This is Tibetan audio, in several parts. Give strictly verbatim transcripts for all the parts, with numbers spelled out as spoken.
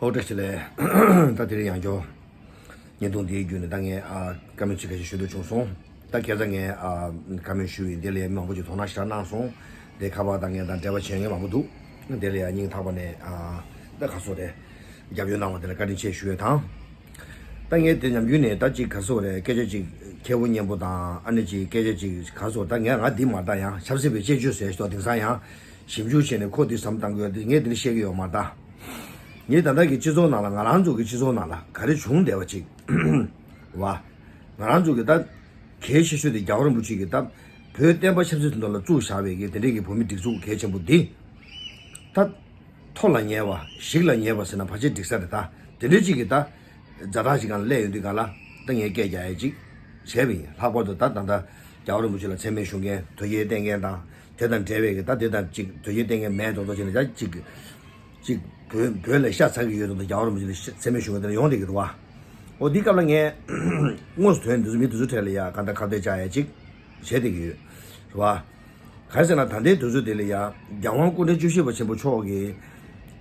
ཨོ་བཀྲ་ཤིས་བདེ་ལེགས། ད་དེ་རིང་ཡང་བསྐྱར་བརྙན་ཐུང་འདིའི་བརྒྱུད་ནས་ད་ངས་ཨ་བཀའ་མོལ་ཅིག་ཁ་ཤས་ཞུ་འདོད་བྱུང་སོང་། ད་ཁ་སང་ངས་ཨ་བཀའ་མོལ་ཞུས་ཡིན། དེ་ལ་མི་མང་པོ་ཅིག་དོ་སྣང་ཞེ་དྲག་གནང་སོང་། དེ་ཁ་པར་དང་ངས་ད་འབྲེལ་བ་བྱེད་མཁན་མང་པོ་འདུག། དེ་ལ་ཡང་སྙིང་ཐག་པ་ནས་ཨ་ད་ག་སོ་རེད། རྒྱབ་སྐྱོར་གནང་བ་དེ་ལ་བཀའ་དྲིན་ཆེ་ཞུ་ཡས་དང་། ད་ངས་དེ་ནམ་རྒྱུན་ནས་ད་ཅིག་ག་སོ་རེད། སྐད་ཆ་ཅིག་ཁེ་པོ་སྙན་པོ་དང་ཨ་ནི་ཅིག་སྐད་ཆ་ཅིག་ག་སོ། ད་ངས་ང་འདི་མ་ལྟ་ཡང་ཆབ་སྲིད་པའི་དཔྱད་བརྗོད་ཟེར་ཞོག། དེང་སང་ཡང་ཞིབ་འཇུག་བྱས་ནས་ཁོ་འདི་བསམ་བཏང་དགོས་འདི་ངས་འདི་འདྲ་བཤད་ཀྱི་ཡོད་མ་ལྟ། ངས་ད་ལྟ་གི་སྤྱི་ཚོགས་ནང་ལ་ང་རང་ཚོ་གི་སྤྱི་ཚོགས་ནང་ལ་ག་རེ་བྱུང་བསྡད་པ་ཅིག་བ། ང་རང་ཚོ་གི་ད་གལ་ཆེ་ཤོས་དེ་རྒྱལ་བ་རིན་པོ་ཆེ་གི་ད་བོད་བསྟན་པ་ཆབ་སྲིད་དོན་དག་ལ་བཙུགས་བཞག་པའི་གི་དེ་འདྲའི་གི་བོད་མི་སྒྲིག་འཛུགས་གལ་ཆེན་པོ་འདི། ད་མཐོ་ལ་ཉལ་བ་ཞིང་ལ་ཉལ་བ་ཟེར་ན་ཕལ་ཆེར་འགྲིག་ས་རེད། ད་དེ་འདྲའི་ཅིག་གི་ད་ཛ་དྲག་ཅིག་སྒང་ལ་སླེབས་ཡོང་དུས་སྒང་ལ་ད་ངས་སྐད་རྒྱག་ཡས་ཅིག་བྱས་པ་ཡིན། ལྷག་པར་དུ་ད་ད་ལྟ་རྒྱལ་བ་རིན་པོ་ཆེ་ལ་མཚན་སྨད་ཞུ་མཁན་དོལ་རྒྱལ་བསྟེན་མཁན་དང་དེ་དང་འབྲེལ་བའི་གི་ད་དེ་དང་ཅིག་དོལ་རྒྱལ་བསྟེན་མཁན་མེད་མདོག་མདོག་བྱས་ནས་ད་ཅིག་ཅིག་བོད་བོད་ལ་ཤ་ཚ་གི་ཡོད་མདོག་མདོག་རྒྱལ་བ་རིན་པོ་ཆེ་ལ་ཤ་མཚན་སྨད་ཞུ་མཁན་དེ་འདྲ་ཡོང་བསྡད་ཀྱི་འདུག་བ། འོ་འདི་སྐབས་ལ་ངས་དངོས་སུ་དོན་འདི་ཚོ་མི་འདི་ཚོ་གྲས་ལ་ཡ་ག་འདྲ་ཁ་གཏད་བཅག་ཡས་ཅིག་བྱས་བསྡད་ཀྱི་ཡོད་རེད་བ། ག་རེ་ཟེར་ན་ད་ལྟའི་དུས་ཚོད་འདི་ལ་ཡ་རྒྱལ་དབང་སྐུ་ཕྲེང་བཅུ་བཞི་པ་ཆེན་པོ་མཆོག་གི་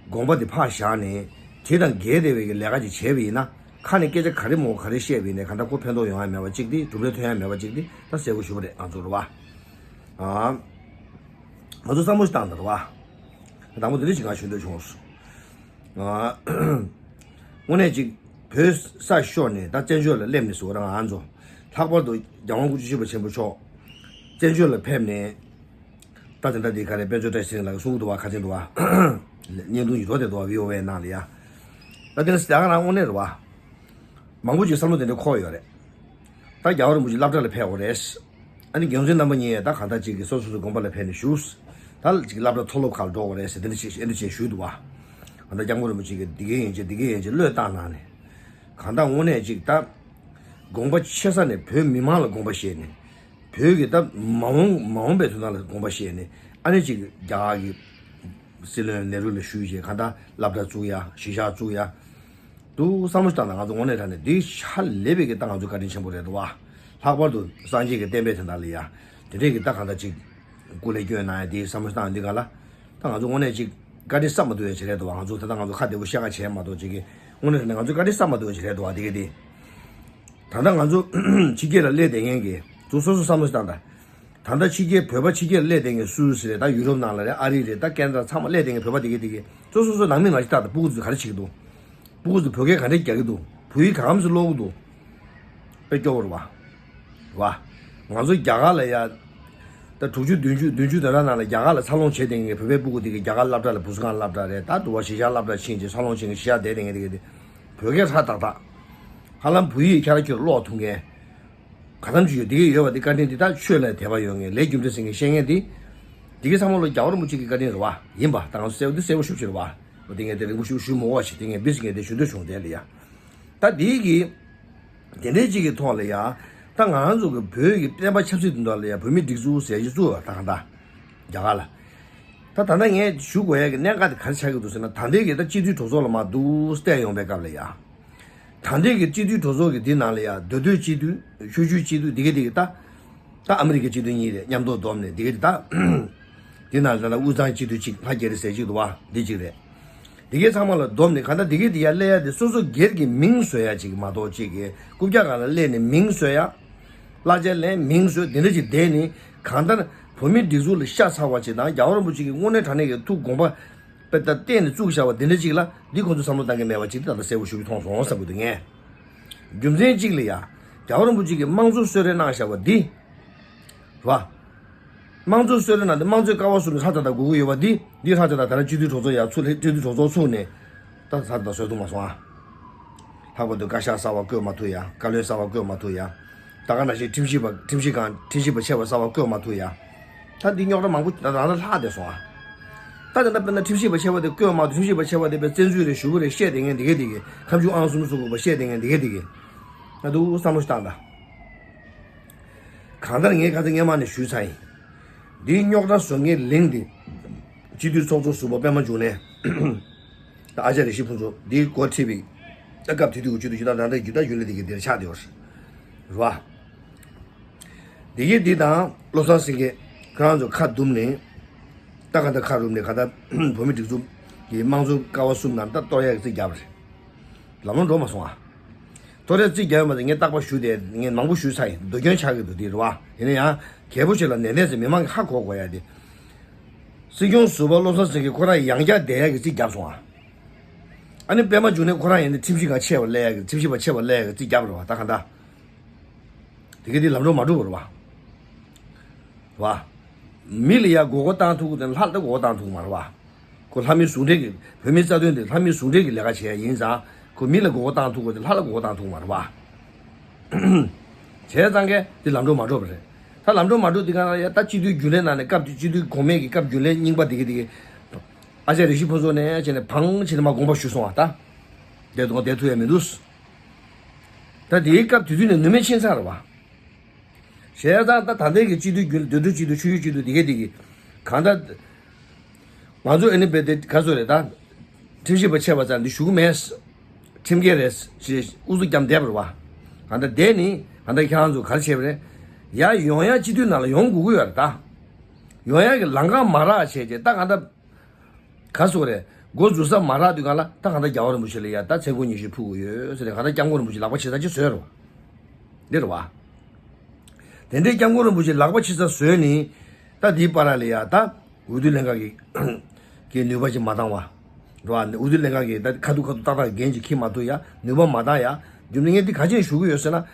དགོངས་པ་འདི་ཕར་བཞག་ནས་དེ་དང་འགལ་བསྡད་པའི་གི་ལས་ཀ་ཅིག་བྱས་པ་ཡིན་ན་ཁ་ནས་སྐད་ཆ་ག་རེ་མོ་ག་རེ་བཤད་པ་ཡིན་ནའི་ག་འདྲ་ཁོ་ཕན་ཐོགས་ཡོང་ཡ་མེད་པ་ཅིག་དེ་གྲུབ་འབྲས་ཐོན་ཡ་མེད་པ་ཅིག་དེ་ད་གསལ་པོ་ཞུ་བ་རེད་ང་ཚོ་རེད་བ། ཨ། ང་ཚོ་བསམ་བློ་ཞིག་བཏང་དང་རེད་བ། དང་པོ་དེ་འདྲ་ཞིག་ང་ཞུ་འདོད་བྱུང་སོང་། ཨ། དངོས་གནས་ཅིག་བོད་ས་ཤོར་ནས་ད་བཙན་བྱོལ་ལ་སླེབས་ནས་ཟེར་བ་རང་ང་ཚོ་ལྷག་པར་དུ་རྒྱལ་དབང་སྐུ་ཕྲེང་བཅུ་བཞི་པ་ཆེན་པོ་མཆོག་བཙན་བྱོལ་ལ་ཕེབས་ནས་ད་དེ་འདྲ་དེ་ག་རེ་དཔལ་འབྱོར་བཀྲ་ཤིས་ཚེ་རིང་ལགས་གསུང་གི་འདུག་བ། ཁ་ཚིག་འདུག་བ། བརྙན་ཐུང་ཡིད་རོ་དེ་འདུག་བ་བི་ཨོ་ཨེ་ནང་ལ་ཡ། ད་དེ་ནས་ད་ག་རང་དངོས་གནས་རེད་བ། མང་པོ་ཅིག་བསམ་བློ་དེ་འདྲ་འཁོར་ཡོད་རེད། ད་རྒྱལ་བ་རིན་པོ་ཆེ་སློབ་གྲྭ་ལ་ཕེབས་དགོས་རེད། ཨ་ནི་རྒྱལ་བ་རིན་པོ་ཆེ་རྣམ་པ་གཉིས་ད་གང་ལྟར་ཅིག་གི་སོ་སོ་སོ་དགོན་པ་ལ་ཕེབས་ནས་བཞུགས། ད་ཅིག་སློབ་གྲྭ་མཐོ་སློབ་ཁག་ལ་འགྲོ་དགོས་རེད་ཟེར་དེ་འདྲ་ཅིག་ཨེ་འདྲ་ཅིག་ཞུས་འདུག་བ། ད་ལྟ་སྐྱབས་མགོན་རིན་པོ་ཆེ་གིས་འདི་གས་ཡན་ཆད་འདི་གས་ཡན་ཆད་བློས་བཏང་གནང་ནས། གང་ལྟར་དངོས་གནས་ཅིག་ད་དགོངས་པ་ཆེ་ས་ནས་བོད་མི་མང་ལ་དགོངས་པ་བཞེས་ནས། བོད་ཀྱི་ད་མ་འོངས་མ་འོངས་པའི་དོན་དག་ལ་དགོངས་པ་བཞེས་ནས་ཨ་ནི་ཅིག་རྒྱ་གར་གྱི་སྲིད་བློན་ནེ་རུ་ལ་ཞུས་བྱས་གང་ལྟར་སློབ་གྲྭ་བཙུགས་ཡ་གཞིས་ཆགས་བཙུགས་ཡ། འདུག་བསམ་བློ་བཏང་ན་ང་ཚོ་དངོས་གནས་དྲང་གནས་འདི་ཧ་ལས་པའི་གི་ད་ང་ཚོ་བཀའ་དྲིན་ཆེན་པོ་རེད་འདུག་བ། ལྷག་པར་དུ་སངས་རྒྱས་ཀྱི་བསྟན་པའི་དོན་དག་ལ་ཡ། དེ་འདྲས་ཀྱི་ད་གང་ལྟར་ཅིག་སྐུ་ལས་བསྐྱོན་གནང་ཡ་འདི་བསམ་བློ་བཏང་འདི་ག་ལ། ད་ང་ཚོ་དངོས་གནས་ཅིག་བཀའ་དྲིན་བསམ་མ་ཐུབ་ཡ་བྱེད་རེད་འདུག་བ། ང་ཚོ་ད་ལྟ་ང་ཚོ་ཁ་བདེ་པོ་བཤད་ཁ་བྱས་མ་གཏོགས་ཅིག་གི་དངོས་གནས་དྲང་གནས་ང་ཚོ་བཀའ་དྲིན་བསམ་མ་ཐུབ་ཡ་བྱེད་རེད་འདུག་བ་འདི་གི་འདི། ད་ལྟ་ང་ཚོ་ཕྱི་རྒྱལ་ལ་སླེབས་བསྡད་མཁན་གྱི་ཚོ་སོ་སོ་བསམ་བློ་བཏང་དང་། ད་ལྟ་ཕྱི་རྒྱལ་བོད་པ་ཕྱི་རྒྱལ་སླེབས་བསྡད་མཁན་སུད་སི་རེད། ད་ཡུ་རོབ་ནང་ལ་རེད། ཨ་རི་རེད། ད་ཁེ་ན་ཌ་ཚང་མ་སླེབས་བསྡད་མཁན་བོད་པ་དེ་གས་དེ་གས་ཚོ་སོ་སོ་ནང་མི་ནང་བཞིན་ལྟ་དང་། སྤུ་གུ་ཚོ་ག་རེ་བྱེད་ཀྱི་འདུག་སྤུ་གུ་ཚོ་བོད་སྐད་ག་འདྲས་རྒྱག་གི་འདུག་བོད་ཡིག་ག་གམ་ཚོ་ཀློག་གི་འདུག་དཔེ་སྐྱོ་བོ་རེད་བ། བ། ང་ཚོ་རྒྱ་གར་ལ་ཡ། ད་དྲུག་ཅུ་བདུན་ཅུ་བདུན་ཅུ་དོན་ལྔ་ནང་ལ་རྒྱ་གར་ལ་འཚར་ལོངས་བྱས་བསྡད་མཁན་བོད་པའི་སྤུ་གུ་དེ་གས་རྒྱ་གར་སློབ་གྲྭ་ལ་བུ་གསོ་ཁང་སློབ་གྲྭ་རེད། ད་དུ་བ་གཞིས་ཆགས་སློབ་གྲྭ་ཕྱིན་བྱས་འཚར་ལོངས་བྱས་མཁན་གཞིས་ཆགས་བསྡད་བསྡད་མཁན་དེ་གས་དེ། བོད་སྐད་ཧྲ་ཏག་ཏག་ཧ་ལམ་བོད་ཡིག་ཁྱེར་ཁྱེར་ཀློག་ཐུབ་མཁན། ག་ཙམ་ཅིག་ཡོད་འདི་གས་ཡོད་པ་འདི་བཀའ་དྲིན་འདི། ད་ཆོས་ལ་དད་པ་ཡོད་མཁན་ལས་རྒྱུ་འབྲས་ཟེར་མཁན་ཤེས་མཁན་འདི། འདི་གས་ཚང་མ་ལོ་རྒྱལ་བ་རིན་པོ་ཆེ་གི་བཀའ་དྲིན་རེད་བ། ཡིན་པ་ད་ང་ཚོ་གསལ་པོ་འདི་གསལ་པོ་ཞུ་ཕྱིར་བ། འོ་འདི་ངས་དེ་རིང་པོ་ཞུ་ཞུ་མི་དགོས་པ་ཞིག་འདི་ངས་འབུ་ཞིག་ངས་དེ་ཞུ་འདོད་བྱུང་དེ་ལ་ཡ། ད་འདི་གི། དེ་འདྲའི་ཅིག་གི་ཐོག་ལ་ཡ། ད་ང་རང་ཚོ་གི་བོད་ཀྱི་བསྟན་པ་ཆབ་སྲིད་དོན་དག་ལ་ཡ་བོད་མི་སྒྲིག་འཛུགས་ཟེར་གྱི་བཙུགས་པ་ད་ག་ད། རྒྱ་གར་ལ། ད་ད་ལྟ་ངས་ཞུ་དགོས་ཡ་གི་གནད་འགག་དེ་ག་རེ་ཆགས་ཀྱི་འདུག་ཟེར་ན། ད་ལྟའི་གི་ད་སྤྱི་འཐུས་གྲོས་ཚོགས་ལ་མར་འདུག་བསྟན་ཡོང་པའི་སྐབས་ལ་ཡ། ད་ལྟའི་གི་སྤྱི་འཐུས་གྲོས་ཚོགས་ཀྱི་འདི་ནང་ལ་ཡ་མདོ་སྟོད་སྤྱི་འཐུས་ཆུ་བཞི་སྤྱི་འཐུས་འདི་གི་འདི་གི་ད། ད་ཨ་མི་རི་ཀའི་སྤྱི་འཐུས་གཉིས་རེད། མཉམ་དུ་བསྡོམས་ནས་འདི་གི་འདི་ད། འདི་ནང་ལ་ད་དབུས་གཙང་སྤྱི་འཐུས་གཅིག་ལྷ་རྒྱ་རི་ཟེར་གཅིག་འདུག་བ། འདི་གཅིག་རེད། འདི་གའི་ཚང་མ་ལ་བསྡོམས་ནས་གང་ལྟར་འདི་གའི་འདི་ཡ་སླེབས་ཡ་དེ་སོ་སོ་སྒེར་གྱི་མིང་བཟོ་ཡ་གཅིག་མ་གཏོགས་གཅིག་གི་རྐུབ་བཀྱག་སྒང་ལ་སླེབས་ནས་མིང་བཟོ་ཡ། གླ་ཆ་ལེན་མིང་བཟོས་འདི་འདྲ་གཅིག་བསྡད་ནས་གང་ལྟར་བོད་མིའི་སྒྲིག་འཛུགས་ལ་ཤ་ཚ་བ་གཅིག་དང་རྒྱལ་བ་རིན་པོ་ཆེ་གི་དངོས་གནས་དྲང་གནས་ཀྱི་ཐུགས་དགོངས་པ། དཔེ་ལྟ་བསྟན་ནས་བཙུགས་བཞག་པ་འདི་འདྲ་ཅིག་ལ་འདི་ཁོང་ཚོ་བསམ་བློ་བཏང་གི་མེད་པ་ཅིག་འདི་ད་ལྟ་གསལ་པོ་ཞུ་གི་མཐོང་སོང་བསམ་གི་འདུག་ངས། རྒྱུ་མཚན་གཅིག་ལ་ཡ། རྒྱལ་བ་རིན་པོ་ཆེ་གིས་དམངས་གཙོ་གསོལ་རས་གནང་བཞག་པ་འདི། རེད་བ། དམངས་གཙོ་གསོལ་རས་གནང་སྟེ་དམངས་གཙོའི་ཀ་བ་བཟུང་ནས་ཧྲ་ཏག་ཏག་དགོས་ཀྱི་ཡོད་པ་འདི། འདི་ཧྲ་ཏག་ཏག་ད་ལྟ་སྤྱི་འཐུས་གྲོས་ཚོགས་ཡ་ཚུགས་ལ་སྤྱི་འཐུས་གྲོས་ཚོགས་ཚུགས་ནས། ད་ཧྲ་ཏག་ཏག་བཟོ་ཐུབ་མ་སོང་ཨ། ལྷག་པར་དུ་བཀའ་ཤག་གསར་པ་བསྐོས་མ་ཐུབ་ཡ། བཀའ་བློན་གསར་པ་བསྐོས་མ་ཐུབ་ཡ། ད་ག་ནང་བཞིན་ཁྲིམས་ཞིབ་པ་ཁྲིམས་ཞིབ་ཁང་ཁྲིམས་ཞིབ་པ་ཆེ་བ་གསར་པ་བསྐོས་མ་ཐུབ་ཡ། ད་འདི་རྙོག་དྲ་མང་པོ་ད་ད་ལྷག་བསྡད་སོང་ཨ། ད་དེ་འདྲ་དཔེར་ན་ཁྲིམས་ཞིབ་པ་ཆེ་བ་དེ་བསྐོས་མ་ཐུབ། ཁྲིམས་ཞིབ་པ་ཆེ་བ་དེ་དཔེ་བཙན་འཛུལ་རེད་ཞུ་གི་རེད་བཤད་བསྡད་མཁན་དེ་གས་དེ་གས། ཁ་མཆུ་ཨང་གསུམ་བཟོ་དགོས་པ་བཤད་བསྡད་མཁན་དེ་གས་དེ་གས། ང་ཚོ་བསམ་བློ་ཞིག་བཏང་དང་། གང་ལྟར་ངས་ཁ་སང་སྔས་མ་ནས་ཞུས་ཚར་ཡིན། འདིའི་རྙོག་དྲ་བཟོ་མཁན་གླིང་འདི། སྤྱི་འཐུས་ཚོགས་གཙོ་ཟུར་པ་པད་མ་འབྱུང་གནས། ད་ཨ་ཅག་རེ་ཞིག་ཕུན་ཚོགས་འདིའི་འགོ་ཁྲིད་པའི། ད་སྐབས་དེ་དུས་ཀྱི་སྤྱི་འཐུས་ཀྱི་ད་ད་ལྟ་རྒྱུ་ད་རྒྱུན་ལས་དེ་གི་འདིར་ཆགས་བསྡད་ཡོད་རེད་བ། འདི་གི་འདི་དང་བློ་བཟང་སེང་གེ་ཁོ་རང་ཚོ་ཁ་བསྡུམས་ནས། ད་ག་ད་ཁ་རུབ་ནས་ག་ད་བོད་མི་སྒྲིག་འཛུགས་ གི་དམངས་གཙོའི་ཀ་བ་གསུམ་ནང་ད་གཏོར་ཡག་གི་རྩིས་བརྒྱབ་རེད། ལམ་ལྷོང་འགྲོ་མ་སོང་ཨ། གཏོར་ཡག་རྩིས་བརྒྱབ་ཡོད་མ་རེད། ངས་རྟག་པར་ཞུ་དེ་ངས་མང་པོ་ཞུས་ཚར་ཡིན། འདོད་སྐྱོན་ཆགས་ཀྱི་འདུག་དེ་རེད་བ། ཡིན་ན་ཡང་གལ་པོ་ཆེ་ལ་ནན་ཏན་ཟེར་མི་མང་གི་ཧ་གོ་དགོས་ཡ་དེ། སྲིད་སྐྱོང་ཟུར་པ་བློ་བཟང་སེང་གེ་ཁོ་རང་ཡང་བསྐྱར་བསྡད་ཡག་གི་རྩིས་བརྒྱབ་སོང་ཨ། ཨ་ནི་པད་མ་འབྱུང་གནས་ཁོ་རང་ཡིན་ན་ཁྲིམས་ཞིབ་ཁང་ཆེ་བ་སླེབས་ཡག་གི་ཁྲིམས་ཞིབ་པ་ཆེ་བ་སླེབས་ཡག་གི་རྩིས་བརྒྱབ་རེད་བ། ད་ག་འདྲ། དེ་ག་དེ་ལམ་འགྲོ་མ་འགྲོ་བ་རེད་བ། རེད་བ། མི་ལ་ཡ་མགོ་སྐོར་བཏང་ཐུབ་ཀྱི་དེ་ལྷ་ལ་ད་མགོ་སྐོར་བཏང་ཐུབ་ཀྱི་མ་རེད་བ། ཁོ་ལྷ་མི་ཟུང་འབྲེལ་གྱི་བོད་མིའི་རྩ་དོན་དེ་ལྷ་མི་ཟུང་འབྲེལ་གྱི་ལས་ཀ་བྱེད་ཡ་ཡིན་ཙང་ཁོ་མི་ལ་མགོ་སྐོར་བཏང་ཐུབ་ཀྱི་དེ་ལྷ་ལ་མགོ་སྐོར་བཏང་ཐུབ་ཀྱི་མ་རེད་བ། བྱས་ཙང་གས་དེ་ལམ་འགྲོ་མ་འགྲོ་བ་རེད། ད་ལམ་འགྲོ་མ་འགྲོ་དེ་ག་ན་ཡ་ད་སྤྱི་འཐུས་རྒྱུན་ལས་ནང་ནས་སྐབས་དེ་སྤྱི་འཐུས་གོང་མའི་གི་སྐབས་རྒྱུན་ལས་རྙིང་པ་དེ་ག་དེ་ག་ཨ་ཅག་རེ་ཞིག་ཕུན་ཚོགས་ནས་བྱས་ནས་བང་བྱས་ནས་མ་དགོངས་པ་ཞུས་སོང་བ་ད། བསྡད་དང་བསྡད་ཐུབ་ཡ་མི་འདུག་ད་དེའི་སྐབས་དེ་དུས་ནས་ནུས་མེད་ཕྱིན་ཚར་བ། བྱས་ཙང་ད་ད་ལྟའི་གི་སྤྱི་འཐུས་རྒྱུན་ལས་སྡོད་དུས་སྤྱི་འཐུས་ཆུ་ཤུར་སྤྱི་འཐུས་དེ་གས་དེ་གི་གང་ལྟར། ང་ཚོ་ཨ་ནི་བེ་དེ་ག་ཚོད་རེད་ད། ཁྲིམས་ཞིབ་པ་ཆེ་བ་ཙམ་འདི་ཞུ་གི་མེད། ཁྲིམས་འགལ་རེད་ཞེས་ཨུ་ཚུགས་བརྒྱབ་བསྡད་པ་རེད་བ། གང་ལྟར་བསྡད་ནི་གང་ལྟར་ཁྱེད་རང་ཚོ་ག་རེ་བྱས་པ་རེད། ཡ་ཡོང་ཡ་སྤྱི་འཐུས་ནང་ལ་ཡོང་དགོས་ཀྱི་ཡོད་རེད་ད། ཡོང་ཡ་གི་ལམ་ཁ་མ་རག་བྱས་རྗེས་ད་གང་ལྟར། ག་སོག་རེད། འགོ་འཛུགས་ས་མ་རག་དུས་གང་ལ་ད་གང་ལྟར་རྒྱལ་བ་རིན་པོ་ཆེ་ལ་ཡ་ད་མཚན་སྐུ་ཉི་ཤུ་ཕུལ་དགོས་ཡོད་ཟེར་ནས་གང་ལྟར་སྐྱབས་མགོན་རིན་པོ་ཆེ་ལག་པ་ཕྱི་ས་ཅིག་བཟོས་རོགས། འདི་རེད་བ། དེ་འདྲའི་སྐྱབས་མགོན་རིན་པོ་ཆེ་ལག་པ་ཕྱི་ས་བཟོས་ནི། ད་འདིའི་བར་ལ་ཡ་ད་འོས་བསྡུ་ལྷན་ཁང་གི་གི་ནུས་པ་ཅིག་མ་བཏང་བ། རེད་བ། འོས་བསྡུ་ལྷན་ཁང་གི་ད་ཁ་ཐུག་ཁ་ཐུག་ཏག་ཏག་འགན་ཅིག་འཁྱེར་མ་ཐུབ་ཡ་ནུས་པ་མ་བཏང་ཡ། རྒྱུ་མཚན་ངས་འདི་ག་ཅིག་ཞུ་གི་ཡོད་ཟེར་ན།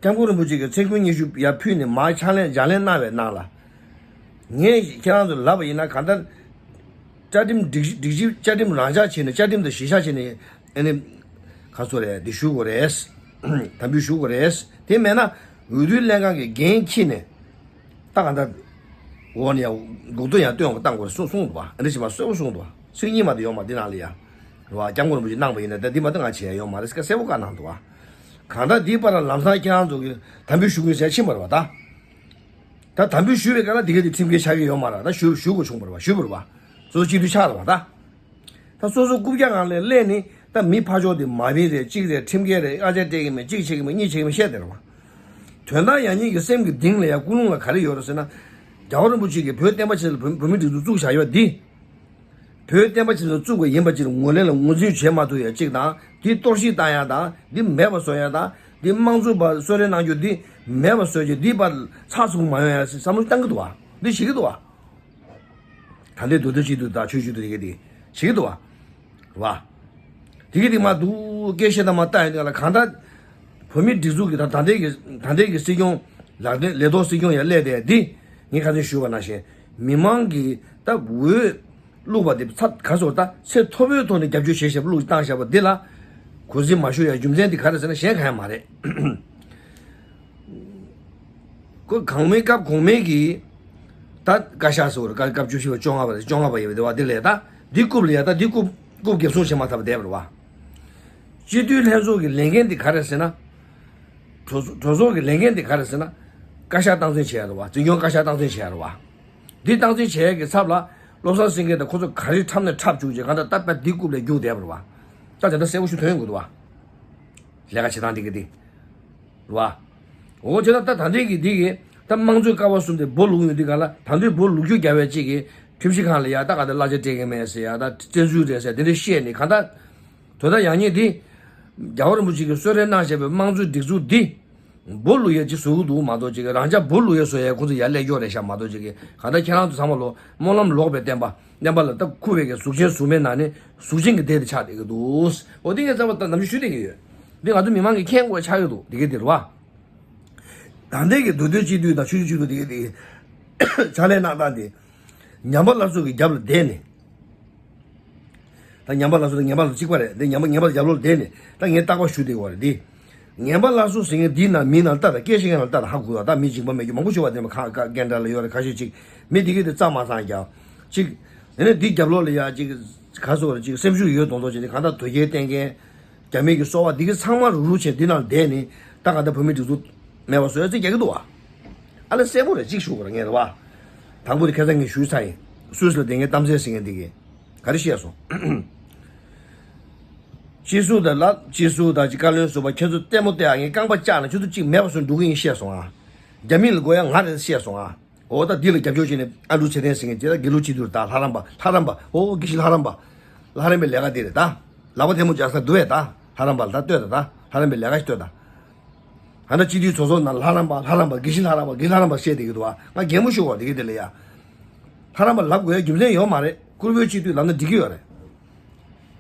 སྐྱབས་མགོན་རིན་པོ་ཆེ་གིས་མཚན་སྐུ་ཉི་ཤུ་ཡར་ཕུལ་ནས་མར་ཕྱག་ལེན་ལྗགས་ལེན་གནང་བའི་ནང་ལ། ངས་ཁྱེད་རང་ཚོར་ལབ་པ་ཡིན་ན་གང་ལྟར། བཅའ་ཁྲིམས་སྒྲིག་སྒྲིག་གཞི་བཅའ་ཁྲིམས་རང་འཇགས་བྱས་ནས་བཅའ་ཁྲིམས་དང་གཞི་བཞག་བྱས་ནས་ཨ་ནི། ག་ཚོད་རེད་འདི་ཞུ་དགོས་རེད། དམ་འབུལ་ཞུ་དགོས་རེད། དེ་མེད་ན་འོས་བསྡུ་ལྷན་ཁང་གི་འགན་འཁྱེར་ནས། ད་གང་ལྟར། འོག་ནས་ཡང་འགོག་ཐོ་ཡང་སྟོན་དགོས་བཏང་དགོས་རེད་གསུངས་གསུངས་འདུག་བ། ཨ་ནི་ཞིག་མ་གསལ་པོ་གསུངས་འདུག་བ། ཚིག་གཉིས་མ་གཏོགས་ཡོད་མ་འདི་ནང་ལ་ཡ། རེད་བ། སྐྱབས་མགོན་རིན་པོ་ཆེ་གནང་བ་ཡིན་ན་ད་འདི་མ་གཏོགས་ང་བྱེད་ཡ་ཡོད་མ་རེད་ཟེར་ག་གསལ་པོ་བཀའ་གནང་འདུག་བ། གང་ལྟར་འདིའི་བར་ལ་ལམ་སང་ཁྱེད་རང་ཚོ་གི་དམ་འབུལ་ཞུ་དགོས་ཟེར་ཕྱིན་པ་རེད་བ་ད། ད་དམ་འབུལ་ཞུས་པའི་སྐབས་ལ་འདི་ག་དེ་ཁྲིམས་འགལ་ཆགས་ཀྱི་ཡོད་མ་རེད། ད་ཞུ་ཞུ་དགོས་བྱུང་བ་རེད་བ། ཞུས་པ་རེད་བ། སོ་སོ་སྤྱི་འཐུས་ཆགས་རེད་བ་ད། ད་སོ་སོ་རྐུབ་བཀྱག་ངང་ལས་སླེབས་ནི་ད་མི་ཕར་ཕྱོགས་དེ་མ་བིན་རེད། གཅིག་རེད། ཁྲིམས་འགལ་རེད། ཨ་ཅག་སྤྲད་ཀྱི་མེད། གཅིག་བྱེད་ཀྱི་མེད། གཉིས་བྱེད་ཀྱི་མེད་བཤད་དེ་རེད་བ། དོན་དག་ཡང་སྙིང་གི་སེམས་ཀྱི་གཏིང་ལ་ཡང་ཀུན་སློང་ལ་ག་རེ་ཡོད་རེད་ཟེར་ན། རྒྱལ་བ་རིན་པོ་ཆེ་གིས་བོད་བསྟན་པ་ཆེ་ལ་བོད་བོད་མི་སྒྲིག་འཛུགས་བཙུགས་བཞག་ཡོད་འདི། བོད་བསྟན་པ་ཆེ་ལ་བཙུགས་པ་ཡིན་པ་ཅིག་ལ་ངོས་ལེན་ལ་ངོས་འཛིན་བྱེད་མ་ཐུབ་ཡ་གཅིག་དང་། འདི་གཏོར་བཤིག་བཏང་ཡ་དང་། འདི་མེད་པ་བཟོ་ཡ་དང་། འདི་དམངས་གཙོའི་བར་གསོལ་རས་གནང་རྒྱུ་འདི་མེད་པ་བཟོ་རྒྱུ་འདི་བར་ཚགས་ཚུད་མ་ཡོང་ཡ་བསམ་བློ་བཏང་གི་འདུག་བ། འདི་ཞིག་གི་འདུག་བ། ད་ལྟའི་མདོ་སྟོད་སྤྱི་འཐུས་དང་ཆོས་སྤྱི་འཐུས་དེ་ག་དེ་བྱེད་ཀྱི་འདུག་བ། རེད་བ། དེ་ག་དེ་མ་འདུག་སྐད་བཤད་སྟངས་མ་བལྟ་ཡོང་དུས་ལ་གང་ལྟར། བོད་མིའི་སྒྲིག་འཛུགས་ཀྱི་ད་ད་ལྟའི་གི་ད་ལྟའི་གི་སྲིད་སྐྱོང་ལག་ལེན་ལས་ཐོག་སྲིད་སྐྱོང་ཡར་སླེབས་དེ་འདི་ངས་ཁ་སང་ཞུས་པ་ནང་བཞིན་མི་མང་གིས་ད་འོས་བླུགས་པ་དེ་ཚ་ག་སོར་ད་ཚད་མཐོ་པོའི་ཐོག་ནས་རྒྱབ་སྐྱོར་བྱེད་བཞག་པ་བླུགས་བཏང་བཞག་པ་འདི་ལ་གུས་བརྩི་མ་ཞུ་ཡ་རྒྱུ་མཚན་དེ་ག་རེ་ཟེར་ན་གཞན་གང་ཡང་མ་རེད། ཁོ་གོང་མའི་སྐབས་གོང་མའི་གི་ད་བཀའ་ཤག་ཟེར་བ་རེད། བཀའ་སྐབས་བཅུ་བཞི་པ་བཅོ་ལྔ་པ་རེད། བཅོ་ལྔ་པ་ཡོད་པ་དེ་བ་དེ་ལས་ད་འདི་རྐུབ་ལ་ཡ་ད་འདི་རྐུབ་རྐུབ་འགེབས་སྲུང་བྱེད་མ་ཐུབ་པ་བསྡད་པ་རེད་བ། སྤྱི་འཐུས་ལྷན་ཚོགས་ཀྱི་ལས་འགན་དེ་ག་རེ་ཟེར་ན། གྲོས་གྲོས་ཚོགས་ཀྱི་ལས་འགན་དེ་ག་རེ་ཟེར་ན། བཀའ་ཤག་སྟངས་འཛིན་བྱེད་ཡ་རེད་བ། འཛིན་སྐྱོང་བཀའ་ཤག་སྟངས་འཛིན་བྱེད་ཡ་རེད་བ། འདི་སྟངས་འཛིན་བྱེད་ཡ་གི་ཚབ་ལ་བློ་བཟང་སེང་གེ་དང་ཁོ་ཚོ་ག་རེ་འཁྲབ་ནས་འཁྲབ་བཅུག་རྗེས་གང་ལྟར་ད་ད་འདི་རྐུབ་ལ་རྒྱུགས་བསྡད་པ་རེད་བ། ད་དེ་འདྲ་གསལ་པོ་ཞིག་ཐོན་ཡོང་གི་འདུག་བ། ལས་ཀ་བྱེད་སྟངས་འདི་གི་འདི། རེད་བ། འོ་བྱས་ན་ད་ད་ལྟའི་གི་འདི་གི་ད་དམངས་གཙོའི་ཀ་བ་གསུམ་དེ་འབོ་བླུགས་ཡོང་དུས་ག་ལ་ད་འདི་འབོ་བླུགས་རྒྱུ་རྒྱབ་པའི་གཅིག་གི་ཁྲིམས་ཞིབ་ཁང་ལ་ཡ་ད་ག་ད་གླ་ཆ་སྤྲད་ཀྱི་མེད་ཟེར་ཡ་ད་བཙན་འཛུལ་རེད་ཟེར་དེ་འདྲ་བཤད་ནས་གང་ལྟར། དོན་དག་ཡང་སྙིང་འདི། རྒྱལ་བ་རིན་པོ་ཆེ་གིས་གསོལ་རས་གནང་བཞག་པའི་དམངས་གཙོའི་སྒྲིག་འཛུགས་འདི། འབོ་བླུགས་ཡ་ཅིག་བཟོ་གི་འདུག་མ་གཏོགས་ཅིག་རང་ཅག་འབོ་བླུགས་ཡ་བཟོ་ཡ་ཁོང་ཚོ་ཡར་སླེབས་ཀྱོག་རེད་ཤག་མ་གཏོགས་ཅིག་གང་ལྟར་ཁྱེད་རང་ཚོ་ཚང་མ་ལོ་སྨོན་ལམ་ལོག་པའི་བསྟན་པ་བསྟན་པ་ལ་ད་འཁུ་བའི་གི་གཟུགས་ཅན་གཟུགས་མེད་ནང་ནས་གཟུགས་ཅན་གྱི་སྡེ་དེ་ཆགས་བསྡད་ཀྱི་འདུག་འོ་འདི་ངས་རྩ་བ་ད་ནམ་རྒྱུན་ཞུ་བསྡད་ཀྱི་ཡོད། འདི་ང་ཚོ་མི་མང་གིས་མཁྱེན་དགོས་ཆགས་ཀྱི་འདུག་འདི་ག་འདི་རེད་བ། ད་ལྟའི་གི་མདོ་སྟོད་སྤྱི་འཐུས་དང་ཆུ་བཞི་སྤྱི་འཐུས་འདི་ག་འདི་ཕྱག་ལས་གནང་སྟངས་དེ། ཉམས་པ་སླར་གསོ་གི་རྒྱབ་ལ་བསྡད་ནས། ད་ཉམས་པ་སླར་གསོ་དང་ངན་པ་ལ་གཅིག་པ་རེད། འདི་ཉམས་པ་ངན་པ་ལ་རྒྱབ་ལོགས་བསྡད་ནས་ད་ངས་རྟག་པར་ཞུ་བསྡད་ཡོད་རེད་འདི། ངན་པ་སླར་གསོ་ཟེར་མཁན་འདིའི་ནང་མིའི་ནང་ལྟ་དང་སྐད་ཆ་ངན་ལ་ལྟ་དང་ཧ་གོ་ཡོད། ད་མི་འཇིགས་པ་མེད་རྒྱུ་མང་པོ་ཞིག་བ་དེ་མ་ཁ་ཁ་རྒན་འདྲ་ལ་ཡོད་རེད། ཁ་ཤས་ཅིག་མི་འདི་གི་དེ་རྩ་མ་ཚང་རྒྱག་ཅིག་ཡིན་ན་འདི་རྒྱབ་ལོགས་ལ་ཡ་ཅིག་ག་སོ་རེད་ཅིག་སེམས་ཤུགས་ཡོད་མདོག་མདོག་བྱས་ནས་གང་ལྟར་དོལ་རྒྱལ་བསྟེན་མཁན། རྒྱ་མི་གི་སོ་པ་འདི་གི་ཚང་མ་རུག་རུག་བྱས་འདི་ནང་བསྡད་ནས་ད་གང་ལྟར་བོད་མི་སྒྲིག་འཛུགས་མེད་པ་བཟོ་ཡ་རྩིས་རྒྱག་གི་འདུག་བ། ཨ་ལས་གསལ་པོ་རེད་ཅིག་ཞུ་དགོས་རེད་ངས་རེད་བ། དང་པོ་དེ་ཁ་སང་ངས་ཞུས་ཚར་ཡིན། སུད་སི་ལ་བསྡད་མཁན་གཏམ་ཚེ་ཟེར་མཁན་འདི་གིས་ག་རེ་བཤད་སོང་། སྤྱི་ཟུར་དང་ལ་སྤྱི་ཟུར་དང་ཅིག་བཀའ་བློན་ཟུར་པ་ཁྱེད་ཚོ་ལྟད་མོ་བལྟས་ཨ། ངས་རྐང་པ་བཅག་ན་ཁྱེད་ཚོ་གཅིག་མེད་པ་བཟོ་འགྲོ་གི་ཡིན་བཤད་སོང་ཨ། རྒྱ་མི་ལ་དགོས་ཡ་ང་རེད་བཤད་སོང་ཨ། འོ་ད་འདི་ལ་རྒྱབ་སྐྱོར་བྱས་ནས་ཨ་ལུ་ཚེ་བརྟན་ཟེར་མཁན་དེ་ད་དགེ་ལུགས་སྤྱི་འཐུས་ད་ལྷ་རམས་པ་ལྷ་རམས་པ་འོ་དགེ་བཤེས་ལྷ་རམས་པ། ལྷ་རམས་པའི་ལས་ཀ་དེ་རེད་ད། ལག་པ་ཐལ་མོ་སྦྱར་ས་འདུག་བས་ད། ལྷ་རམས་པ་ལ་ད་ལྟོས་ད་ད། ལྷ་རམས་པའི་ལས་ཀ་ཞིག་ལྟོས་ད། ད་ལྟ་སྤྱི་འཐུས་ཚོགས་གཙོ་ནང་ལྷ་རམས་པ་ལྷ་རམས་པ་དགེ་བཤེས་ལྷ་རམས་པ་དགེ་ལྷ་རམས་པ་བཤད་བསྡད་ཀྱི་འདུག་བ། ང་གད་མོ་ཤོར་བ་དེ་གི་དེ་ལ་ཡ། ལྷ་རམས་པ་ལབ་དགོས་ཡ་རྒྱུ་མཚན་ཡོད་མ་རེད། བཀུར་འོས་སྤྱི་འཐུས་ལབ་ན་འགྲིག་གི་ཡོད་རེད།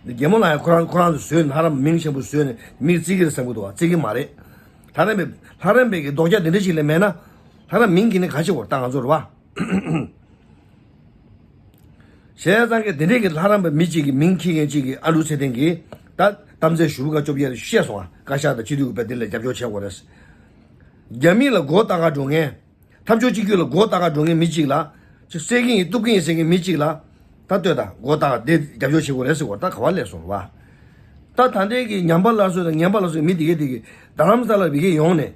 རྒན་མོ་ལགས་ཡང་ཁོ་རང་ཁོ་རང་ཚོ་བཟོས་ནས་ལྷ་རམས་མིང་ཆེན་པོ་བཟོས་ནས་མིས་བརྩི་གི་རེད་བསམ་གི་འདུག་བ། བརྩི་གི་མ་རེད། ལྷ་རམས་པའི་ལྷ་རམས་པའི་གི་ལྡོག་རྒྱ་དེ་འདྲ་ཞིག་ལས་མེད་ན། ལྷ་རམས་མིང་གི་ནི་ག་ཅི་བོར་ད་ང་ཚོ་རེད་བ། བྱས་ཙང་གི་དེ་འདྲའི་གི་ལྷ་རམས་པ་མི་གཅིག་གི་མིང་འཁྱེར་མཁན་གཅིག་གི་ཨ་ལུ་ཚེ་བརྟན་གྱིས་ད་གཏམ་ཚེ་ཞུ་བ་ག་ཅོབ་ཡར་བཤད་སོང་ཨ། བཀའ་ཤག་དང་སྤྱི་འཐུས་ཀྱི་བས་དེ་ལ་རྒྱབ་སྐྱོར་བྱེད་དགོས་རེད། རྒྱ་མི་ལ་མགོ་བཏགས་ག་འགྲོ་མཁན། འཐབ་ཕྱོགས་གཅིག་གྱུར་ལ་མགོ་བཏགས་ག་འགྲོ་མཁན་མི་གཅིག་ལ། ཅིག་གསད་ཀྱི་ཡིན་གཏུབ་ཀྱི་ཡིན་ཟེར་མཁན་མི་གཅིག་ལ། ད་ལྟོས་དང་མགོ་བཏགས་དེ་རྒྱབ་སྐྱོར་བྱེད་དགོས་རེད་ཟེར་བ་ད་ག་བ་སླེབས་སོང་རེད་བ། ད་ད་ལྟའི་གི་ཉམས་པ་སླར་གསོ་དང་ངན་པ་སླར་གསོ་མི་དེ་གས་དེ་གི་རྡ་རམ་ས་ལ་བི་གས་ཡོང་ནས།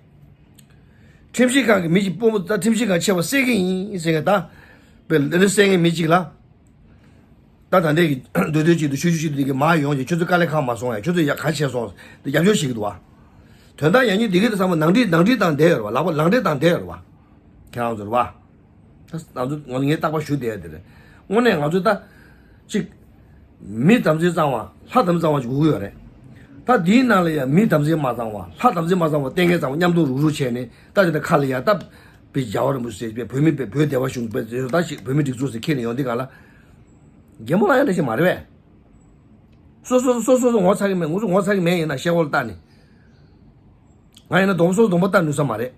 ཁྲིམས་ཞིབ་ཁང་གི་མི་གཅིག་དཔོན་པོ་ད་ཁྲིམས་ཞིབ་ཁང་ཆེ་བ་གསད་ཀྱི་ཡིན་ཟེར་མཁན་ད། དཔེ་འདི་གསད་མཁན་མི་གཅིག་ལ། ད་ད་ལྟའི་གི་འདོད་འདོད་ཅིག་ཏུ་ཆུ་ཆུ་ཆུ་དེ་གི་མ་ཡོང་ཅིག་ཁྱོད་ཚོ་དཀའ་ལས་ཁག་མ་སོང་ཡ། ཁྱོད་ཚོ་ཡ་ག་བྱས་སོང་དེ་རྒྱབ་སྐྱོར་བྱེད་ཀྱི་འདུག་བ། དོན་དག་ཡང་སྙིང་འདི་གི་དེ་ཚང་མ་ནང་འགྲིག་ནང་འགྲིག་དང་བསྡད་ཡོད་རེད་བ། ལག་པ་ལག་འབྲེལ་དང་བསྡད་ཡོད་རེད་བ། ཁྱེད་རང་ཚོ་རེད་བ། ད་ང་ཚོ་ང་ངས་རྟག་པར་ཞུ་བསྡད་ཡ་དེ་རེད། དངོས་གནས་ང་ཚོ་ད་ཅིག་མི་དམ་ཚིག་གཙང་བ་ལྷ་དམ་གཙང་བ་ཅིག་དགོས་ཀྱི་ཡོད་རེད། ད་འདིའི་ནང་ལ་ཡང་མི་དམ་ཚིག་མ་གཙང་བ་ལྷ་དམ་ཚིག་མ་གཙང་བ་བསྟེན་མཁན་གཙང་བ་མཉམ་དུ་རུག་རུག་བྱས་ནས་ད་དེ་འདྲ་ཁ་ལ་ཡ་ད་བི་རྒྱལ་བ་རིན་པོ་ཆེ་བོད་མི་བོད་བདེ་བ་གཞུང་བོད་ད་ཞིག་བོད་མི་སྒྲིག་འཛུགས་ཟེར་ཁྱེར་ནས་ཡོང་དུས་ག་ལ། རྒན་མོ་ལ་ཡང་འདྲ་ཞིག་མ་རེད་པས། སོ་སོ་སོ་སོ་སོ་ངོ་ཚ་གི་མེད། ངོ་ཚ་ངོ་ཚ་གི་མེད་ཡིན་ན་ཤེལ་སྒོ་ལ་བལྟ་ནི། ང་ཡིན་ན་སྡོམ་སོ་སྡོམ་པ་བལྟ་ནུས་ས་མ་རེད།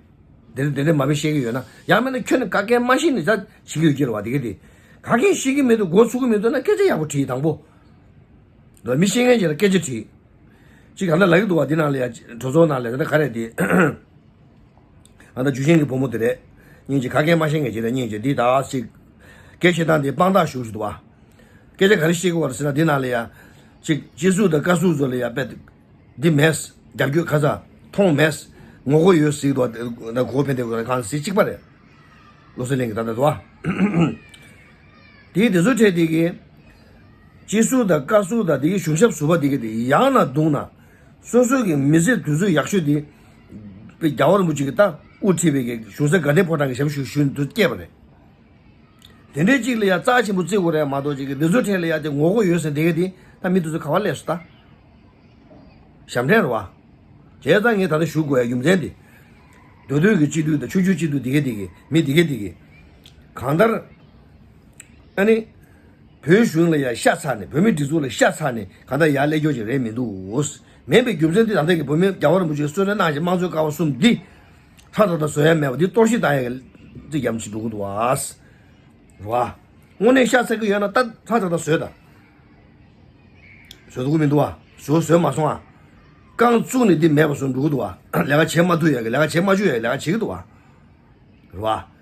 དེ་འདྲ་དེ་འདྲ་མ་བི་བཤད་གི་ཡོད་ན་ཡང་མིན་ན་ཁྱོད་ནི་ག་གེ་མ་ཤེས་ནི་ད་བྱེད་གི་ཡོད་ཀྱི་རེད་བ། དེ་གི་དེ་ག་གེ་ཤེས་གི་མེད་འདུག་མགོ་ཚུགས་གི་མེད་འདུག་ན་སྐད་ཆ་ཡག་པོ་དྲིས་དང་པོ། ལ་མི་ཤེས་མཁན་ཅིག་ལ་སྐད་ཆ་དྲིས། ཅིག་ག་འདྲ་ལབ་གི་འདུག་བ། འདི་ནང་ལ་ཡ་གྲོས་ཚོགས་ནང་ལ་ད་ལྟ་ག་རེ་དེ། ང་ད་ཇུ་ཆེན་གྱི་བུ་མོ་དེ་རེད། སྙིང་རྗེ་ག་གེ་མ་ཤེས་མཁན་ཅིག་རེད། སྙིང་རྗེ་འདི་ད་ཅིག་སྐད་ཆ་བཤད་སྟངས་འདི་དཔང་རྟགས་ཞུ་ཞུ་འདུག་བ། སྐད་ཆ་ག་རེ་བཤད་གི་བ་རེད་ཟེར་ན་འདི་ནང་ལ་ཡ། ཅིག་སྤྱི་ཟུར་དང་བཀའ་ཟུར་ཚོ་ལ་ཡ་དཔེ། འདི་མེད། རྒྱབ་སྐྱོར་ཁ་ཚ། མཐོང་མེད། ངོ་རྒོལ་ཡོད་ཟེར་གི་འདུག་བ། ད་གོ་ཕན་བདེ་གོ་གང་ཟེར་གཅིག་པ་རེད། བློ་གསལ་གླིང་གི་ད་ལྟ་འདུག་བ། དེའི་དེ་ཚོ་འཕྲད་དེ་གི། སྤྱི་ཟུར་དང་བཀའ་ཟུར་དང་དེ་གི་གཞུང་ཞབས་ཟུར་པ་དེ་གི་དེ་ཡང་ན་བརྡུངས་ན། སོ་སོ་གི་མི་ཚེ་དུས་ཚོད་ཡག་ཤོས་དེ། དཔེ་རྒྱལ་བ་རིན་པོ་ཆེ་གི་ད་དབུ་ཁྲིད་པའི་གི་གཞུང་ས་དགའ་ལྡན་ཕོ་བྲང་གི་ཞབས་ཞུ་ཞུ་དུ་སྐྱེས་པ་རེད། དེ་འདྲའི་གཅིག་ལ་ཡ་རྩ་ཆེན་པོ་བརྩི་དགོས་རེད་མ་གཏོགས་ཅིག་གི་འདི་ཚོ་འཕྲད་ལ་ཡ་དེ་ངོ་རྒོལ་ཡོད་ཟེར་འདི་གི་དེ་ད་མི་དེ་ཚོ་ག་བ་སླེབས་སོང་ད། ཞབས་འདྲེན་རེད་བ། བྱས་ཙང་ངས་ད་ལྟ་ཞུ་དགོས་ཡ་རྒྱུ་མཚན་དེ། མདོ་སྟོད་ཀྱི་སྤྱི་འཐུས་དང་ཆོས་བརྒྱུད་སྤྱི་འཐུས་དེ་གས་དེ་གས་མི་དེ་གས་དེ་གས། གང་ལྟར། ཨ་ནི། བོད་གཞུང་ལ་ཡ་ཤ་ཚ་ནས་བོད་མི་སྒྲིག་འཛུགས་ལ་ཤ་ཚ་ནས་གང་ལྟར་ཡར་སླེབས་རྒྱུ་ཅིག་རེད་མི་འདུག་མེད་པའི་རྒྱུ་མཚན་དེ་ད་ལྟ་གི་བོད་མི་རྒྱལ་བ་རིན་པོ་ཆེས་གསོལ་རས་གནང་བཞིན་དམངས་གཙོའི་ཀ་བ་གསུམ་འདི། ཧྲ་ཏག་ཏག་བཟོ་ཡ་མེད་པ་འདི་གཏོར་བཤིག་བཏང་ཡ་གི་ཅིག་ཡ་མཚན་འགྲོ་གི་འདུག་བ། རེད་བ། དངོས་གནས་ཤ་ཚ་གི་ཡོད་ན་ད་ཧྲ་ཏག་ཏག་བཟོས་དང་། བཟོ་ཐུབ་ཀྱི་མི་འདུག་བ། བཟོ་བཟོས་མ་སོང་ཨ། རྐང་བཙུགས་ནས་འདི་མེད་པ་བཟོ་འགྲོ་གི་འདུག་བ། ལས་ཀ་བྱེད་མ་ཐུབ་ཡ་གི་ལས་ཀ་བྱེད་མ་བཅུག་ཡ་གི་ལས་ཀ་བྱེད་ཀྱི་འདུག་བ། རེད་བ།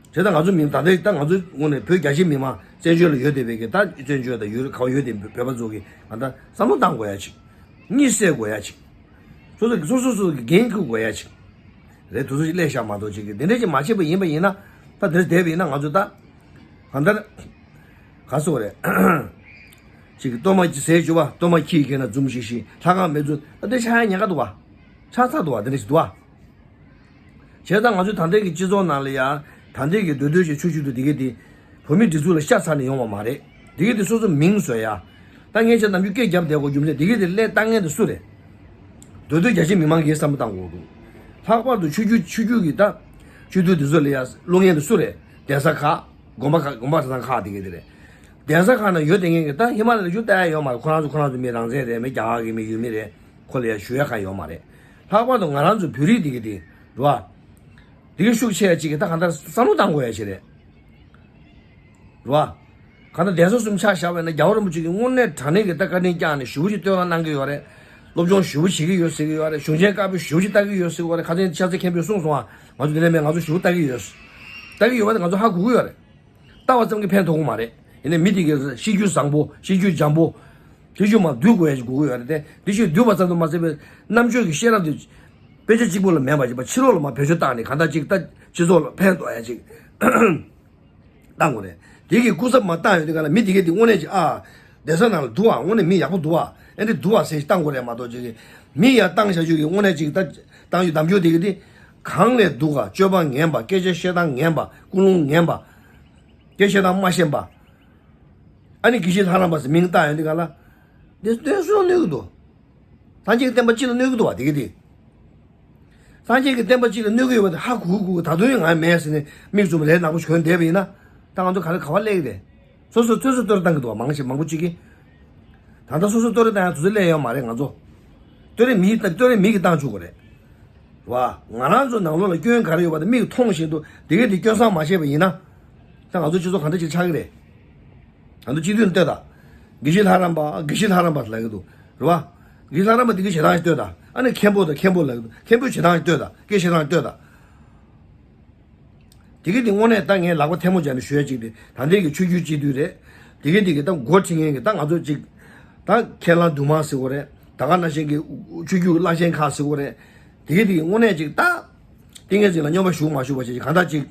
བྱས་ཙང་ང་ཚོ་མི་ད་ལྟའི་ད་ང་ཚོ་དངོས་གནས་བོད་རྒྱ་ཆེ་མི་མང་བཙན་བྱོལ་ལ་ཡོད་བསྡད་པའི་གི་ད་བཙན་བྱོལ་དང་ཡུལ་ག་བ་ཡོད་བསྡད་བོད་པ་ཚོ་གི་ང་ད་བསམ་བློ་བཏང་དགོས་ཡ་ཅིག་གཉིད་སད་དགོས་ཡ་ཅིག་སོ་སོ་སོ་སོ་སོ་གི་འགན་འཁུར་དགོས་ཡ་ཅིག་རེད། དུས་ཚོད་ཅིག་སླེབས་ཤག་མ་གཏོགས་ཅིག་གི་དེ་འདྲ་ཅིག་མ་བྱས་པ་ཡིན་པ་ཡིན་ན་ད་དེར་བསྡད་པ་ཡིན་ན་ང་ཚོ་ད་གང་ལྟར་ག་སོ་རེད། ཅིག་གི་གཏོར་མ་ཟས་བཅུ་པ་གཏོར་མ་ཁྱི་ཁྱེར་ན་འཛུམ་ཤིག་ཤིག་ལྷ་ཁང་མེ་མཛོད་ད་དེ་ཆགས་ཡ་ཉེན་ཁ་འདུག་བ། ཆགས་ཚར་འདུག་བ། དེ་འདྲ་ཞིག་འདུག་བ། བྱས་ཙང་ང་ཚོའི་ད་ལྟའི་གི་སྤྱི་ཚོགས་ནང་ལ་ཡང་ད་ལྟའི་གི་མདོ་སྟོད་ཀྱི་ཆོས་བརྒྱུད་དུ་དེ་གི་དེ་བོད་མི་སྒྲིག་འཛུགས་ལ་ཤ་ཚ་ནས་ཡོང་བ་མ་རེད། དེ་གི་དེ་སོ་སོ་མིང་བཟོ་ཡ། ད་ངས་ཆ་ནམ་རྒྱུན་སྐད་རྒྱབ་བསྡད་དགོས་རྒྱུ་མཚན་དེ་གི་དེ་སླད་བཏང་མཁན་དེ་སུ་རེད། མདོ་སྟོད་རྒྱ་ཆེ་མི་མང་གིས་བསམ་བློ་བཏང་དགོས་འདུག་ལྷག་པར་དུ་ཆོས་བརྒྱུད་ཆོས་བརྒྱུད་ཀྱི་ད་སྤྱི་འཐུས་དེ་ཚོ་ལ་ཡ་བླུག་མཁན་དེ་སུ་རེད། གདན་ས་ཁག་དགོན་པ་ཁག་དགོན་པ་གྲྭ་ཚང་ཁག་དེ་གི་དེ་རེད། གདན་ས་ཁག་ནང་ཡོད་བསྡད་མཁན་གི་ད་ཧི་མ་ལ་ལ་རྒྱུ་ལྟ་ཡ་ཡོད་མ་རེད། ཁོ་རང་ཚོ་ཁོ་རང་ཚོ་མི་རང་བཙན་རེད། མི་རྒྱ་གར་གི་མི་ཡུལ་མི་རེད། ཁོ་ལ་ཡ་ཞུ་ཡ་གང་ཡོད་མ་རེད། ལྷག་པར་དུ་ང་རང་ཚོ་བོད་རིགས་འདི་གི་འདི་རུ་བ། འདི་གི་ཤུགས་ཆེ་ཡ་གཅིག་གི་ད་གང་ལྟར་བསམ་བློ་བཏང་དགོས་ཡ་ཞིག་རེད། རུ་བ། གང་ལྟར་གདན་ས་གསུམ་ཆ་བཞག་པ་ཡིན་ན་རྒྱལ་བ་རིན་པོ་ཆེ་གིས་དངོས་གནས་དྲང་གནས་ཀྱི་ད་བཀའ་དྲིན་བསྐྱངས་ནས་ཞེ་པོ་ཅིག་བསྟོད་བསྔགས་གནང་གི་ཡོད་རེད། སློབ་སྦྱོང་ཞེ་པོ་བྱེད་ཀྱི་ཡོད་ཟེར་གྱི་ཡོད་རེད། གཞུང་ཆེན་བཀའ་པོད་ཞེ་པོ་ཅིག་ལྟ་གི་ཡོད་ཟེར་གྱི་ཡོད་རེད། ཁ་སང་ཤར་རྩེ་མཁན་པོས་གསུངས་སོང་ཨ། ང་ཚོ་འདི་ནས་མེད། ང་ཚོ་ཞེ་པོ་ལྟ་གི་ཡོད། ལྟ་གི་ཡོད་པ་དེ་ང་ཚོ་ཧ་གོ་གི་ཡོད་རེད། ལྟ་བ་ཙམ་གྱིས་ཕན་ཐོགས་ཀྱི་མ་རེད། ཡིན་ནའི་མི་དེ་གའི་གཤིས་རྒྱུད་བཟང་པོ། གཤིས་རྒྱུད་འཇམ་པོ། དེ་ཤུལ་མ་འདུལ་དགོས་ཡ་ཞིག་དགོས་ཀྱི་ཡོད་རེད་དེ། དེ་ཤུལ་འདུལ་བ་ཙམ་དུ་མ་ཟད་པའི་རྣམ་དཔྱོད་ཀྱི་ཤེས་རབ་དེ། དཔེ་ཆ་གཅིག་པོ་ལ་མེད་པ་ཅིག་ཕར་ཕྱི་ལོགས་ལ་མར་བེད་སྤྱོད་བཏང་ནས་གང་ལྟར་ཅིག་ད་སྤྱི་ཚོགས་ལ་ཕན་ཐོགས་ཡ་ཅིག་བཏང་དགོས་རེད། དེ་གི་སྐུ་ཚབ་མར་བཏང་ཡོད་དུས་ག་ལ་མི་དེ་གས་དེ་དངོས་གནས་ཅིག་ཨ། གདན་ས་ནང་ལ་འདུག་ཨ། དངོས་གནས་མི་ཡག་པོ་འདུག་ཨ། ཨེ་འདི་འདུག་ཨ་ཟེར་ཞིག་བཏང་དགོས་རེད་མ་གཏོགས་ཅིག་གི་མི་ཡར་བཏང་བཞག་རྒྱུ་གི་དངོས་གནས་ཅིག་ད་བཏང་རྒྱུ་གདམ་རྒྱུ་དེ་གི་དེ་གང་ལས་སྡུག་ག་སྤྱོད་པ་ངན་པ། སྐད་ཆ་བཤད་སྟངས་ངན་པ། ཀུན་སློང་ངན་པ། སྐད་བཤད་སྟངས་མ་ཤེས་པ། ཨ་ནི་དགེ་བཤེས་ལྷ་རམས་པ་ཟེར་མིང་བཏགས་ཡོང་དུས་ག་ལ། འདི་སྟོན་སུ་ལ་གནོད་ཀྱི་འདུག་སངས་རྒྱས་ཀྱི་བསྟན་པ་སྤྱི་ལ་གནོད་ཀྱི་འདུག་བ་དེ་གི་དེ། སངས་རྒྱས་ཀྱི་བསྟན་པ་སྤྱི་ལ་གནོད་ཀྱི་ཡོད་པ་དེ་ཧ་གོ་གི་གོ་གི། ད་དུང་ཡང་ང་མེད་ཟེར་ནས་མིག་བཙུམ་ལས་ནག་པོ་གྱོན་བསྡད་པ་ཡིན་ན། ད་ང་ཚོ་ག་རེ་ག་བ་སླེབས་ཀྱི་རེད། སོ་སོ་སོ་སོ་བསྟོད་ར་བཏང་གི་འདུག་བ་མང་ཆེ་མང་པོ་གཅིག་གིས། ད་ལྟ་སོ་སོ་བསྟོད་ར་བཏང་ཡང་དུས་ཚོད་སླེབས་ཡོད་མ་རེད་ང་ཚོ། བསྟོད་ར་མི་ཡིས་བསྟོད་ར་མི་གིས་བཏང་བཅུག་གི་རེད། བ། ང་རང་ཚོ་ནང་ལོགས་ལ་སྐྱོན་ག་རེ་ཡོད་པ་དེ་མིག་མཐོང་བཞིན་དུ་དེ་གས་དེ་སྐྱོན་བསམ་མ་བྱས་པ་ཡིན་ན། ད་ང་ཚོ་སྤྱི་ཚོགས་ག་འདྲ་ཅིག་ཆགས་ཀྱི་རེད། ང་ཚོ་སྤྱི་འཐུས་ལ་ལྟོས་དང་། དགེ་བཤེས་ལྷ་རམས་པ་དགེ་བཤེས་ལྷ་རམས་པ་ལབ་ཀྱི་འདུག་རེད་བ། དགེ་བཤེས་ལྷ་རམས་པ་དེ་གས་བྱེད་སྟངས་ལྟོས་དང་། ཨ་ནི་མཁན་པོ་དང་མཁན་པོ་ལབ་ཀྱི་འདུག་མཁན་པོས་བྱེད་སྟངས་ལྟོས་དང་། སྐད་བཤད་སྟངས་ལྟོས་དང་། དེ་གི་དེ་དངོས་གནས་ད་ངས་ལག་པ་ཐལ་མོ་སྦྱར་ནས་ཞུ་ཡ་ཅིག་དེ་ད་ལྟའི་གི་ཆོས་བརྒྱུད་སྤྱི་འཐུས་རེད། དེ་གི་དེ་གི་ད་འགོ་ཁྲིད་མཁན་གི་ད་ང་ཚོ་ཅིག་ད་ཁས་བླངས་འདུས་མང་ཟེར་དགོས་རེད། ད་ག་ནང་བཞིན་གི་ཆོས་བརྒྱུད་བླ་ཆེན་ཁག་ཟེར་དགོས་རེད། དེ་གི་དེ་གི་དངོས་གནས་ཅིག་ད་ཏིང་ངེ་འཛིན་ལ་སྙོམས་པར་ཞུགས་མ་ཞུགས་པ་ཅིག་གང་ལྟར་ཅིག་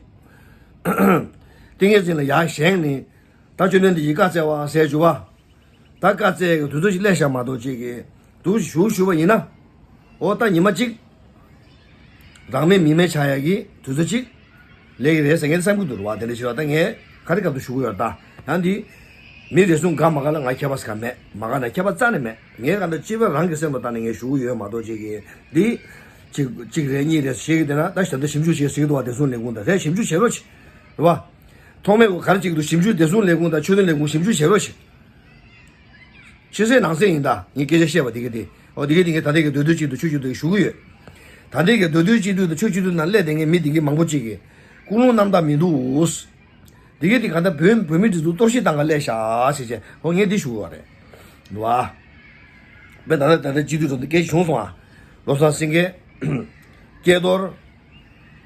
ཏིང་ངེ་འཛིན་ལ་ཡར་བཞེངས་ནས། ད་ཆོས་དོན་འདི་ཡི་བཀའ་སྩལ་བ་ཟེར་ཞུ་བ། ད་བཀའ་སྩལ་གི་དུས་ཚོད་ཅིག་སླེབས་ཤག་མ་གཏོགས་ཅིག་གི་འདུག་ཞུ་ཞུ་བ་ཡིན་ན། འོ་ད་ཉི་མ་གཅིག་རང་མེད་མི་མེད་ཆགས་ཡ་གི་དུས་ཚོད་ཅིག་སླེབས་ཀྱི་རེད་ཟེར་ངས་བསམ་གྱི་འདུག་རེད་བ། དེ་འདྲ་ཞུ་བ་ད་ངས་ག་རེ་སྐབས་དུ་ཞུ་གི་ཡོད་ད། ཡང་འདི་མི་རེ་ཟུང་དགའ་མ་དགའ་ལ་ང་ཁྱད་པར་ཟ་ག་མེད། མ་དགའ་ན་ཁྱད་པར་རྩ་ནས་མེད། ངས་ག་འདྲ་སྤྱི་པའི་རང་གི་སེམས་ལ་བལྟས་ནས་ངས་ཞུ་གི་ཡོད་མ་གཏོགས་ཅིག་གི་འདི་གཅིག་གཅིག་རེད་གཉིས་རེད་ཞེས་གི་དེ་ན་ད་ཞབས་ད་ཞིབ་འཇུག་བྱེད་ཟེར་གི་འདུག་བ། བདེ་སྲུང་ལས་ཁུངས་དང་རེད་ཞིབ་འཇུག་བྱེད་རོགས་བྱེད་རེད་བ། ཐོག་མའི་ག་རེ་ཅིག་འདུག་ཞིབ་འཇུག་བདེ་སྲུང་ལས་ཁུངས་དང་ཆོས་དོན་ལས་ཁུངས་ཞིབ་འཇུག་བྱེད་རོགས་བྱེད། ཕྱི་གསལ་ནང་གསལ་ཡིན་ད། ངས་སྐད་ཆ་བཤད་པ་དེ་ག་དེ། འོ་དེ་ག་དེ་ངས་ད་ལྟའི་གི་མདོ་སྟོད་སྤྱི་འཐུས་ཆོས་བརྒྱུད་དུ་ཞུ་གི་ཡོད། ད་ལྟའི་གི་མདོ་སྟོད་སྤྱི་འཐུས་དང་ཆོས་བརྒྱུད་དུ་ནང་སླེབས་བསྡད་མཁན་མི་དེ་གི་མང་པོ་ཅིག་གི་ཀུན་སློང་རྣམ་དག་མི་འདུག་དེ་ག་དེ་ག་ད་བོད་བོད་མི་སྒྲིག་འཛུགས་གཏོར་བཤིག་བཏང་ག་སླེབས་ཤག་ཟེར་བྱས་འོ་ངས་འདི་ཞུ་གི་ཡོད་རེད། འདུག་བ། དཔེ་ད་ལྟ་ད་ལྟ་སྤྱི་འཐུས་ཚོ་འདི་སྐད་ཆ་བྱུང་སོང་ཨ། བློ་བཟང་སེང་གེ། སྐལ་རྡོར།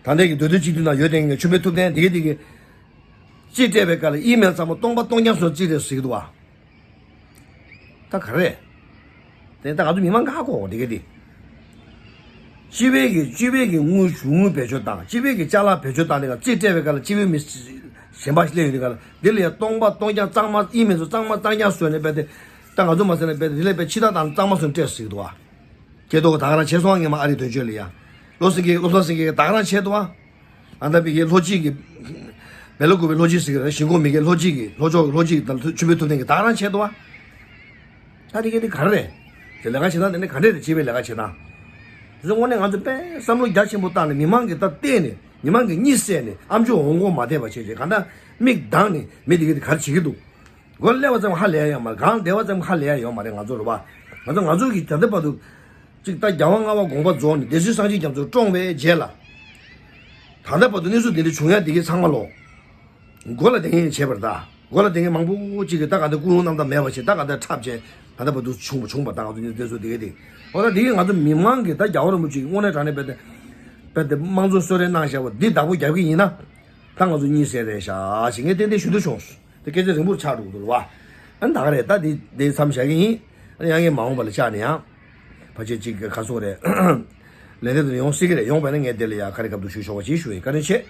ད་ལྟའི་གི་མདོ་སྟོད་སྤྱི་འཐུས་ནང་ཡོད་བསྡད་མཁན་གི་ཆོས་འཕེལ་ཐུབ་བསྟན་དེ་ག་དེ་གི་རྩིས་སྤྲད་པའི་སྐབས་ལ་ཨི་མེལ་ཚང་མ་སྟོང་པ་སྟོང་རྐྱང་སོང་རྩིས་རེད་ཟེར་གི་འདུག་བ། ད་ག་རེ། དེ་ད་ང་ཚོ་མི་མང་ག་ཧ་གོ་དེ་ག་དེ། སྤྱི་པའི་གི་སྤྱི་པའི་གི་དངུལ་གཞུང་དངུལ་བེད་སྤྱོད་བཏང་། སྤྱི་པའི་གི་ཅ་ལག་བེད་སྤྱོད་བཏང་དེ་ག་རྩིས་སྤྲད་པའི་སྐབས་ལ་སྤྱི་པའི་མི་གཞན་པ་ཞིག་སླེབས་ཡོང་དེ་ག་ལ་འདི་ལ་ཡ་སྟོང་པ་སྟོང་རྐྱང་གཙང་མ་ཨི་མེལ་ཚོ་གཙང་མ་གཙང་རྐྱང་བཟོས་ནས་རྦད་དེ། ད་ང་ཚོ་མ་ཟེར་ན་རྦད་དེ་དེ་ལས་རྦད་ཕྱི་ཐག་བཏང་གཙང་མ་བཟོས་ནས་སྤྲད་ཟེར་གི་འདུག་བ། སྐལ་རྡོར་གི་ད་ག་རང་བྱས་སོང་ངས་མ་ཨ་རིའི་དོན་གཅོད་ལ་ཡ། བློ་སེང་གེ་བློ་བཟང་སེང་གེ་གི་ད་ག་རང་བྱས་འདུག་བ། ཨ་ད་མི་གི་ལྷོ་སྤྱི་གི། བེ་ལ་ཀུ་པའི་ལྷོ་སྤྱི་ཟེར་གི་རེད། ཞིང་ཁོངས་མི་གི་ལྷོ་སྤྱི་གི་ལྷོ་ཕྱོགས་ཀྱི་ལྷོ་སྤྱི་གི་ད་ལ་ཆུ་བེད་ཐུབ་བསྟན་གི་ད་ག་རང་བྱས་འདུག་བ། ད་དེ་ག་དེ་ག་རེ་རེད། དེ་ལས་ཀ་བྱེད་སྟངས་དེ་ནི་ག་འདྲས་རེད། སྤྱི་པའི་ལས་ཀ་བྱེད་སྟངས། དེ་ཚོ་དངོས་གནས་ང་ཚོ་དཔེ་བསམ་བློ་རྒྱ་ཆེན་པོ་བཏང་ནས་མི་མང་གི་ད་བལྟས་ནས་མི་མང་གི་གཉིད་སད་ནས་ཨམ་ཅོག་འོང་སྒོ་མ་བསྡད་པ་བྱས་བྱས་གང་ལྟར་མིག་གདངས་ནས་མི་དེ་ག་དེ་ག་རེ་བྱེད་ཀྱི་འདུག་སྒོ་སླེབས་པ་ཙམ་ཧ་ལས་ཡ་ཡོད་མ་རེད། སྒང་བསྡད་པ་ཙམ་ཧ་ལས་ཡ་ཡོད་མ་རེད། ང་ཚོ་རེད་པ། ང་ཚོ་ང་ཚོ་གི་ད་ལྟ་བར་དུ་ཅིག་ད་རྒྱལ་དབང་ལྔ་པ་དགོངས་པ་རྫོགས་ནས་སྡེ་སྲིད་སངས་རྒྱས་རྒྱ་མཚོ་བཀྲོངས་པའི་རྗེས་ལ། ད་ལྟ་བར་དུ་གནས་ཚུལ་འདི་འདྲ་བྱུང་ཡ་འདི་གའི་ཚང་མ་ལོ། མགོ་ལ་དེ་ངས་བྱས་པར་ད། མགོ་ལ་དེ་ངས་མང་པོ་ཅིག་གི་ད་ག་ད་ཀུན་སློང་རྣམ་དག་མེད་པ་ཞིག་ད་ག་ད་འཁྲབ་བྱས་ད་ལྟ་བར་དུ་བྱུང་བ་བྱུང་བ་ད་ང་ཚོ་གནས་ཚུལ་དེ་ཚོ་འདི་གའི་དེ། འོ་ད་འདི་གའི་ང་ཚོ་མི་མང་གི་ད་རྒྱལ་བ་རིན་པོ་ཆེ་གི་དངོས་གནས་དྲང་གནས་རྦད་དེ། རྦད་དེ་དམངས་གཙོ་གསོལ་རས་གནང་བཞག་པ་འདི་བདག་པོ་རྒྱབ་ཀྱི་ཡིན་ན། ད་ང་ཚོ་གཉིད་སད་རེད་ཤག་ཞེས་ངས་ཏན་ཏན་ཞུ་འདོད་བྱུང་། དེ་སྐད་ཆ་རིང་པོར་ཆགས་འགྲོ་གི་འདུག་བ། ཨ་ནི་ད་ག་རེད། ད་འདི་འདི་མཚམས་བཞག་གི་ཡིན། ཨ་ནི་ཡང་ངས་མ་འོངས་པ་ལ་བཅར་ནས་ཡང་། ཕལ་ཆེར་ཅིག་ག་སོང་རེད། ལན་འདེབས་དེ་ཡོང་སྲིད་ཀྱི་རེད། ཡོང་བས་ན་ངས་དེ་ལ་ཡང་ག་རེ་སྐབས་དུ་ཞུ་ཆོག་པ་ཅིག་ཞུ་ཡིན། བཀའ་དྲིན་ཆེ།